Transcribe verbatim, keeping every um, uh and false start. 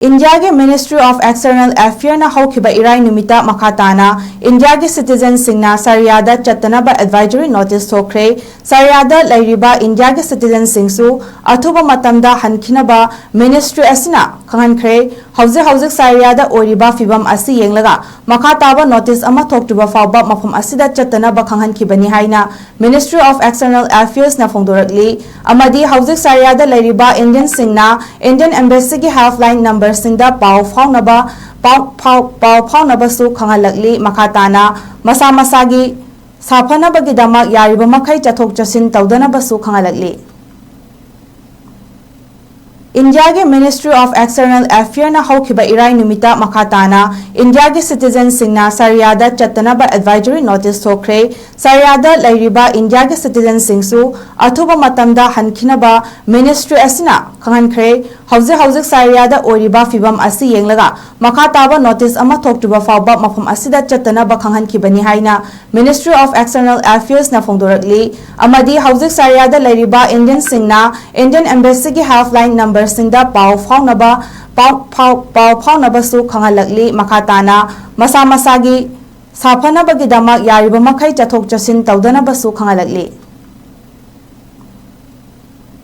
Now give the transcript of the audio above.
ꯏꯟꯗꯤꯌꯥꯒꯤ Ministry of External Affairꯅ ꯍꯧꯈꯤꯕ ꯏꯔꯥꯏ ꯅꯨꯃꯤꯠꯇ ꯃꯈꯥ ꯇꯥꯅ ꯏꯟꯗꯤꯌꯥꯒꯤ citizenꯁꯤꯡꯅ ꯁꯔꯤꯌꯥꯗ ꯆꯠꯇꯅꯕ advisory notice ꯊꯣꯛꯈ꯭ꯔꯦ꯫ ꯁꯔꯤꯌꯥꯗ ꯂꯩꯔꯤꯕ ꯏꯟꯗꯤꯌꯥꯒꯤ citizenꯁꯤꯡꯁꯨ ꯑꯊꯨꯕ ꯃꯇꯝꯗ ꯍꯟꯈꯤꯅꯕ ministry ꯑꯁꯤꯅ ꯈꯪꯍꯟꯈ꯭ꯔꯦ꯫ ꯍꯧꯖꯤꯛ ꯍꯧꯖꯤꯛ ꯁꯔꯤꯌꯥꯗ ꯑꯣꯏꯔꯤꯕ ꯐꯤꯕꯝ ꯑꯁꯤ ꯌꯦꯡꯂꯒ ꯃꯈꯥ ꯇꯥꯕ notice ꯑꯃ ꯊꯣꯛꯇ꯭ꯔꯤꯕ ꯐꯥꯎꯕ ꯃꯐꯝ ꯑꯁꯤꯗ ꯆꯠꯇꯅꯕ ꯈꯪꯍꯟꯈꯤꯕꯅꯤ ꯍꯥꯏꯅ Ministry of External Affairsꯅ ꯐꯣꯡꯗꯣꯔꯛꯂꯤ꯫ ꯑꯃꯗꯤ ꯍꯧꯖꯤꯛ ꯁꯔꯤꯌꯥꯗ ꯂꯩꯔꯤꯕ Indianꯁꯤꯡꯅ Indian Embassyꯒꯤ helpline numberꯁꯤꯡꯗ ꯄꯥꯎ ꯐꯥꯎꯅꯕ, ꯄꯥꯎ, ꯄꯥꯎ, ꯄꯥꯎ ꯐꯥꯎꯅꯕꯁꯨ ꯈꯪꯍꯜꯂꯛꯂꯤ꯫ ꯃꯈꯥ ꯇꯥꯅ ꯃꯁꯥ ꯃꯁꯥꯒꯤ ꯁꯥꯐꯅꯕꯒꯤꯗꯃꯛ ꯌꯥꯔꯤꯕ ꯃꯈꯩ ꯆꯠꯊꯣꯛ ꯆꯠꯁꯤꯟ ꯇꯧꯗꯅꯕꯁꯨ ꯈꯪꯍꯜꯂꯛꯂꯤ꯫ ꯏꯟꯗꯤꯌꯥꯒꯤ Ministry of External Affairꯅ ꯍꯧꯈꯤꯕ ꯏꯔꯥꯏ ꯅꯨꯃꯤꯠꯇ ꯃꯈꯥ ꯇꯥꯅ ꯏꯟꯗꯤꯌꯥꯒꯤ citizenꯁꯤꯡꯅ ꯁꯔꯤꯌꯥꯗ ꯆꯠꯇꯅꯕ advisory notice ꯊꯣꯛꯈ꯭ꯔꯦ꯫ ꯁꯔꯤꯌꯥꯗ ꯂꯩꯔꯤꯕ ꯏꯟꯗꯤꯌꯥꯒꯤ citizenꯁꯤꯡꯁꯨ ꯑꯊꯨꯕ ꯃꯇꯝꯗ ꯍꯟꯈꯤꯅꯕ ministry ꯑꯁꯤꯅ ꯈꯪꯍꯟꯈ꯭ꯔꯦ꯫ ꯍꯧꯖꯤꯛ ꯍꯧꯖꯤꯛ ꯁꯔꯤꯌꯥꯗ ꯑꯣꯏꯔꯤꯕ ꯐꯤꯕꯝ ꯑꯁꯤ ꯌꯦꯡꯂꯒ ꯃꯈꯥ ꯇꯥꯕ notice ꯑꯃ ꯊꯣꯛꯇ꯭ꯔꯤꯕ ꯐꯥꯎꯕ ꯃꯐꯝ ꯑꯁꯤꯗ ꯆꯠꯇꯅꯕ ꯈꯪꯍꯟꯈꯤꯕꯅꯤ ꯍꯥꯏꯅ Ministry of External Affairsꯅ ꯐꯣꯡꯗꯣꯔꯛꯂꯤ꯫ ꯑꯃꯗꯤ ꯍꯧꯖꯤꯛ ꯁꯔꯤꯌꯥꯗ ꯂꯩꯔꯤꯕ Indianꯁꯤꯡꯅ Indian Embassyꯒꯤ helpline numberꯁꯤꯡꯗ ꯄꯥꯎ ꯐꯥꯎꯅꯕ, ꯄꯥꯎ, ꯄꯥꯎ, ꯄꯥꯎ ꯐꯥꯎꯅꯕꯁꯨ ꯈꯪꯍꯜꯂꯛꯂꯤ꯫ ꯃꯈꯥ ꯇꯥꯅ ꯃꯁꯥ ꯃꯁꯥꯒꯤ ꯁꯥꯐꯅꯕꯒꯤꯗꯃꯛ ꯌꯥꯔꯤꯕ ꯃꯈꯩ ꯆꯠꯊꯣꯛ ꯆꯠꯁꯤꯟ ꯇꯧꯗꯅꯕꯁꯨ ꯈꯪꯍꯜꯂꯛꯂꯤ꯫